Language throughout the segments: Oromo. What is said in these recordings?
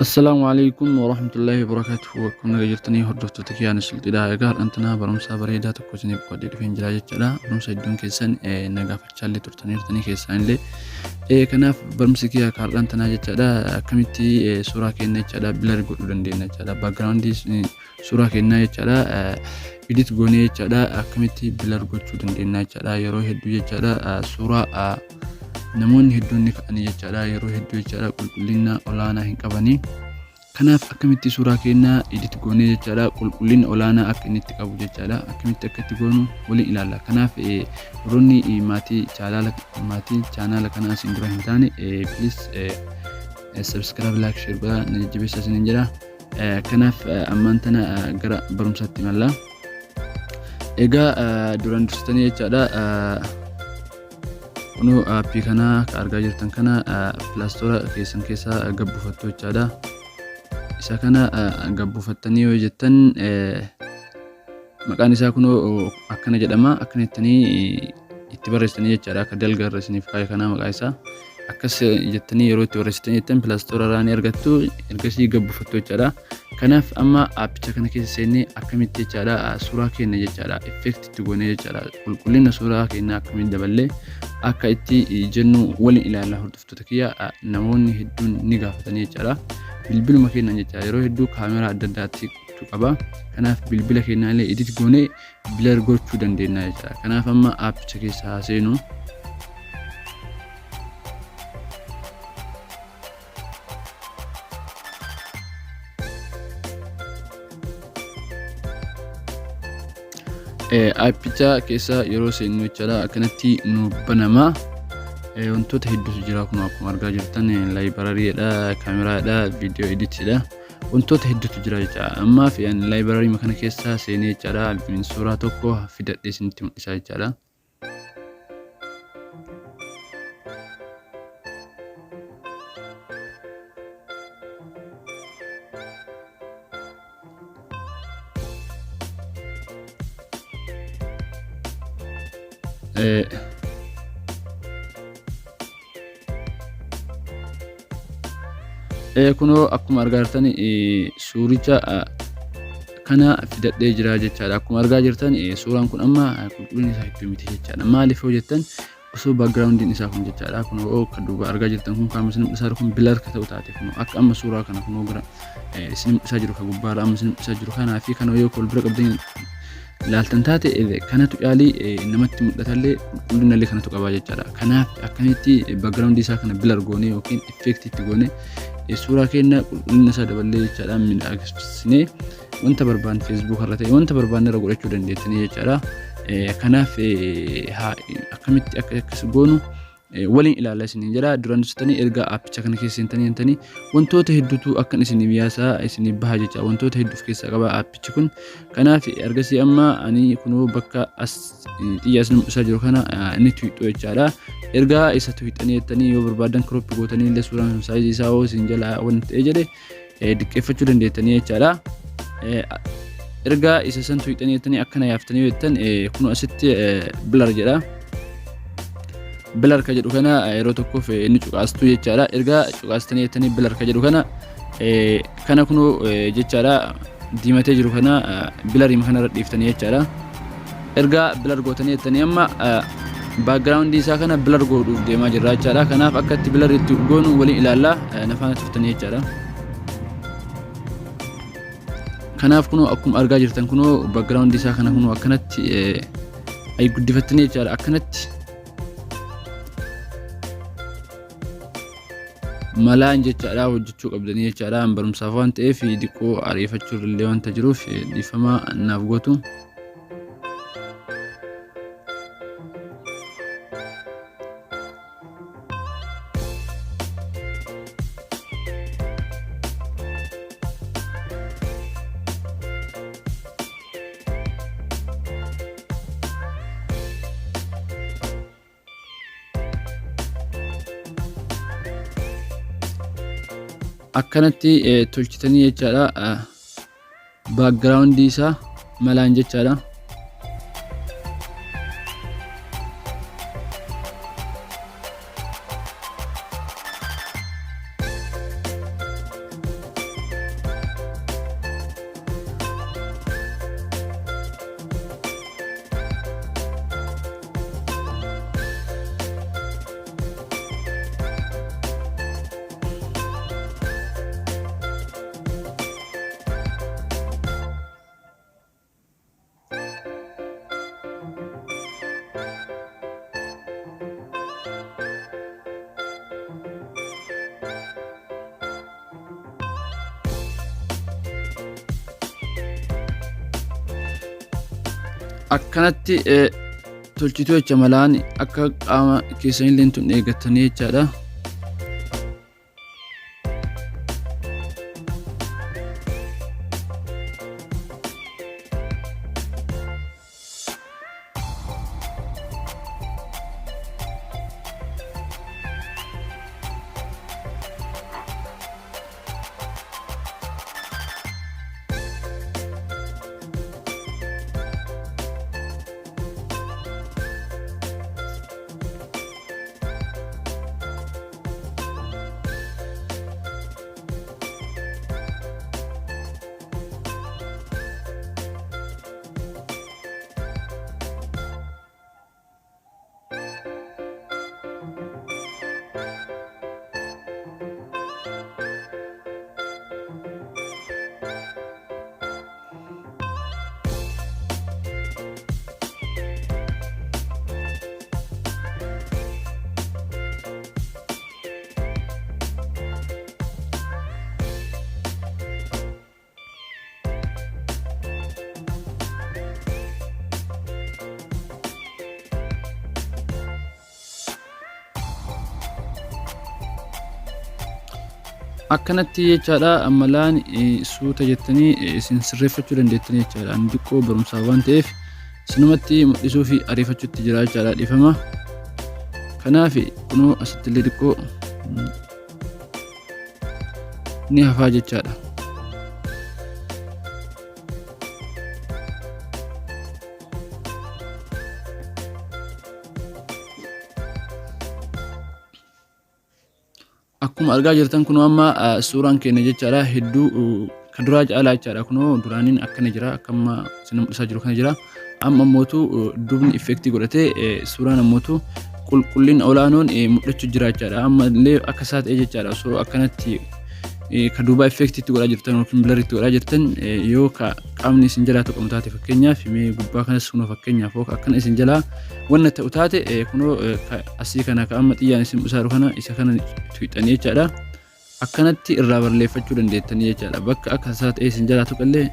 Assalaamu alaikum warahmatullaahi wabarakaatuhu. Akkam naga jirtanii hordoftoota kiyyaa Sulxiidha. Egaa har'aan tana barumsa bareedaa tokko isiniif qoodee dhufeen jira jechaadha. Barumsa hedduun keessan na gaafachaa illee turtaniirtanii keessaan illee. Kanaaf barumsi kiyya har'aan tanaa jechaadha. Akkamitti suuraa keenya jechaadha bilar godhuu dandeenya jechaadha. Baakgiraawundii suuraa keenyaa jechaadha. Edit goonee jechaadha. Akkamitti bilar gochuu dandeenya jechaadha. Yeroo hedduu jechaadha suuraa namoonni hedduun ni ka'anii jechaadha. Yeroo hedduu jechaadha qulqullina olaanaa hin qabanii. Kanaaf akkamitti suuraa keenya edit goonee jechaadha qulqullina olaanaa akka inni itti qabu jechaadha. Akkamitti akka itti goonu waliin ilaalla. Kanaaf warroonni maatii chaanaala maatii chaanaala kanaa isin dura hin taane please subscribe like share godhaa na jajjabeessaa isiniin jedha. Kanaaf ammaan tana gara barumsaatti imalla. Egaa duraan dursitanii jechaadha Kunoo aappii kana ka argaa jirtan kana pilaastoora keessan keessaa gabbufattu jechaadha. Isa kana gabbufattanii yoo jettan maqaan isaa kunoo akkana jedhama. Akkana jettanii itti barreessitanii jechaadha. Akka dalga irra isiniif kaa'e kana maqaa isaa. Akkas jettanii yeroo itti barreessitan jettan pilaastoora irraa ni argattu. Ergasii gabbufattu jechaadha. Kanaaf amma aappicha kana keessa seennee akkamitti jechaadha suuraa keenya jechaadha effect itti goonee jechaadha qulqullina suuraa keenyaa akkamitti daballee akka itti jennu waliin ilaalla hordoftoota kiyya namoonni hedduun ni gaafatanii jechaadha. Bilbiluma keenyaan jecha yeroo hedduu kaameraa adda addaatti qaba. Kanaaf bilbila keenyaa illee edit goonee blur gochuu dandeenya jechaadha. Kanaaf amma aappicha keessa haa seenu. Aappicha keessa yeroo seennu jechaadha akkanatti nu banama. Wantoota hedduutu jira kun akkuma argaa jirtan laayibarariidha, kaameraadha, viidiyoo editiidha. Wantoota hedduutu jira jecha ammaaf laayibararii kana keessa seenee jechaadha suuraa tokko fidadhee isinitti mul'isa jechaadha. Kunoo akkuma argaa jirtan suuricha kana fidadhee jira jechaadha. Akkuma argaa jirtan suuraan kun amma qulqullinni isaa hedduu miti jechaadha. Maaliif yoo jettan osoo backgroundiin isaa kun jechaadha. Kunoo kan duuba argaa jirtan kun kan isin mul'isaa jiru kun blur ka ta'u taate kunoo akka amma suuraa kana kunoo gara isin mul'isaa jiru ka gubbaarra amma isin mul'isaa jiru kanaa fi kana yoo wal bira qabdanii ilaaltan taate kanatu caalii namatti mul'atallee qulqullinallee kanatu qabaa jechaadha. Kanaaf akkamitti background isaa kana blur goonee yookiin effect itti goonee suuraa keenya qulqullina isaa daballee jechaadha miidhagsinee wanta barbaanne Facebook irra ta'e wanta barbaanne irra godhachuu dandeettanii jechaadha. Kanaaf akkamitti akka akkas goonu waliin ilaalla isiniin jedha. Duraan dursitanii erga aappicha kana keessa seentanii jettanii wantoota hedduutu akkan isiniif yaasaa isiniif baha jecha wantoota hedduu of keessaa qaba aappichi kun. Kanaaf ergasii amma ani kunoo bakka as xiyya isin mul'isaa jiru kana inni tuqxu jechaadha. Erga isa tuqxanii jettanii yoo barbaadan crop gootanii illee suuraan sun saayizii isaa hoo isin jala wanti ta'e jedhe diqqeeffachuu dandeettanii jechaadha. Erga isa san tuqxanii jettanii akkana yaaftanii jettan kun asitti blur jedha. Blur ka jedhu kana yeroo tokkoof inni cuqaastu jechaadha. Erga cuqaastanii jettanii blur ka jedhu kana kana kunoo jechaadha diimatee jiru kana blurima kanarra dhiiftanii jechaadha. Erga blur gootanii jettanii amma background isaa kana blur godhuuf deemaa jirra jechaadha. Kanaaf akka itti blur itti goonu waliin ilaalla na faana turtanii jechaadha. Kanaaf kunoo akkuma argaa jirtan kunoo background isaa kana kunoo akkanatti ay guddifattanii jechaadha akkanatti malaan jechaadha hojjechuu qabdanii jechaadha. Barumsaaf waan ta'eef diqqoo ariifachuu illee wanta jiruuf dhiifama naaf gootu. Akkanatti tolchitanii jechaadha baakgiraawundii isaa malaan jechaadha. Akkanatti tolchituu jecha malaan akka qaama keessanillee tun eeggattanii jechaadha. Akkanatti jechaadha malaan suuta jettanii isin sirreeffachuu dandeettanii jechaadha. Ani xiqqoo barumsaa waan ta'eef isinumatti mul'isuu fi ariifachuutti jira jechaadha dhiifama. Kanaaf kunoo asitti illee xiqqoo ni hafaa jechaadha. Akkuma argaa jirtan kunoo amma suuraan keenya jechaadha hedduu kan duraa caalaa jechaadha kunoo duraaniin akkana jira akka amma isin mul'isaa jiru kana jira amma ammootu dubni effektii godhatee suuraan ammootu qulqullina olaanoon mul'achuu jira jechaadha amma illee akka isaa ta'e jechaadha osoo akkanatti ka duubaa effektii itti godhaa jirtan yookiin bilar itti godhaa jirtan yoo ka qaamni isin jalaa tuqamu taate fakkeenyaaf mee gubbaa kanas kunoo fakkeenyaaf yoo akkana isin jalaa wanna ta'u taate kunoo asii kana ka amma xiyyaan isin busaaru kana isa kana tuqxanii jechaadha. Akkanatti irraa balleeffachuu dandeettanii jechaadha. Bakka akka isaa ta'e isin jalaa tuqallee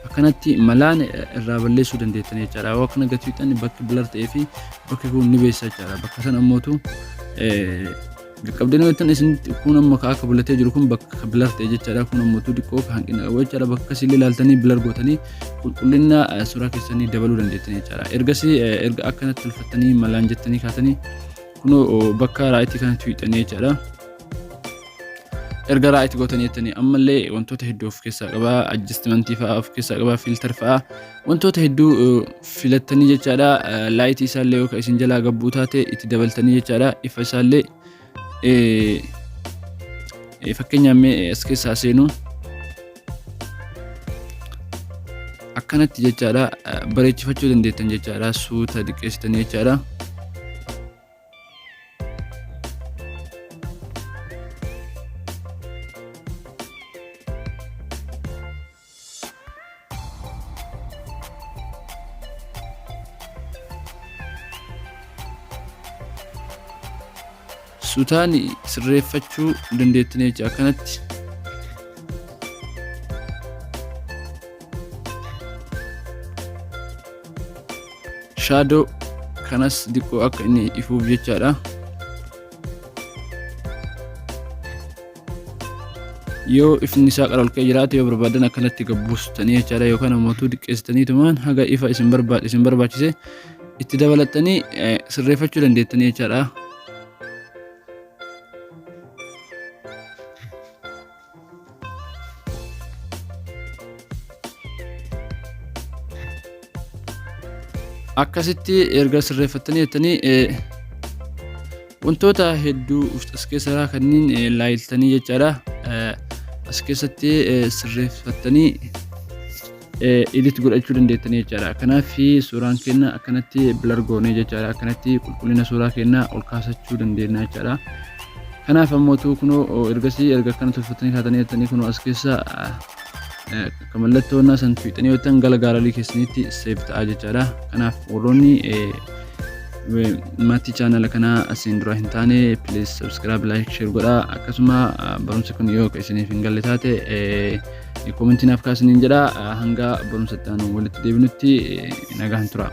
akkanatti malaan irraa balleessuu dandeettanii jechaadha. Yoo akkana gad tuqxan bakki bilar ta'ee fi bakki kun ni beessa jechaadha. Bakka sana ammootu qaqqabdanii jettan isin kun amma ka akka bulatee jiru kun bakka bilar ta'e jechaadha. Kun ammootu xiqqoo ka hanqina qabu jechaadha. Bakka akkasiillee ilaaltanii bilar gootanii qulqullina suuraa keessanii dabaluu dandeettanii jechaadha. Ergasii erga akkanatti tolfattanii malaan jettanii kaatanii kunoo bakka raayitii kana tuqxanii jechaadha. Erga raayit gootanii jettanii ammallee wantoota hedduu of keessaa qaba. Adjustmentii fa'aa of keessaa qaba. Filter fa'aa wantoota hedduu filattanii jechaadha. Laayitii isaallee yoo isin jalaa gabbuu taate itti dabaltanii jechaadha. Ifa isaallee fakkeenyaaf mee as keessaa seenu akkanatti jechaadha bareechifachuu dandeettan jechaadha suuta diqqeessitanii jechaadha. Suutaan sirreeffachuu dandeettanii jecha akkanatti. Shaadoo kanas diqqoo akka inni ifuuf jechaadha. Yoo ifni isaa qara ol ka'ee jiraate yoo barbaadan akkanatti gabbuustanii jechaadha yookaan ammoo diqqeessitanii tumaan haga ifa isin barbaade isin barbaachise itti dabalattanii sirreeffachuu dandeettanii jechaadha. Akkasitti erga sirreeffattanii jettanii wantoota hedduu as keessaa kanneen laayiltanii jechaadha. As keessatti sirreeffattanii edit godhachuu dandeettanii jechaadha. Kanaaf suuraan keenya akkanatti blur goonee jechaadha. Akkanatti qulqullina suuraa keenyaa ol kaasachuu dandeenya jechaadha. Kanaaf ammootu kunoo ergasii erga akkana tolfatanii kaatanii jettanii kunoo as keessa akka mallattoo innaa san tuqxanii yoo ta'an gala gaalarii keessanitti save ta'a jechaadha. Kanaaf warroonni maatii chaanala kanaa asiin dura hin taane please subscribe like share godhaa akkasuma barumsi kun yoo isiniif hin galle taate Comment naaf kaasiniin jedha. Hanga barumsa itti aanu walitti deebinutti nagaan tura.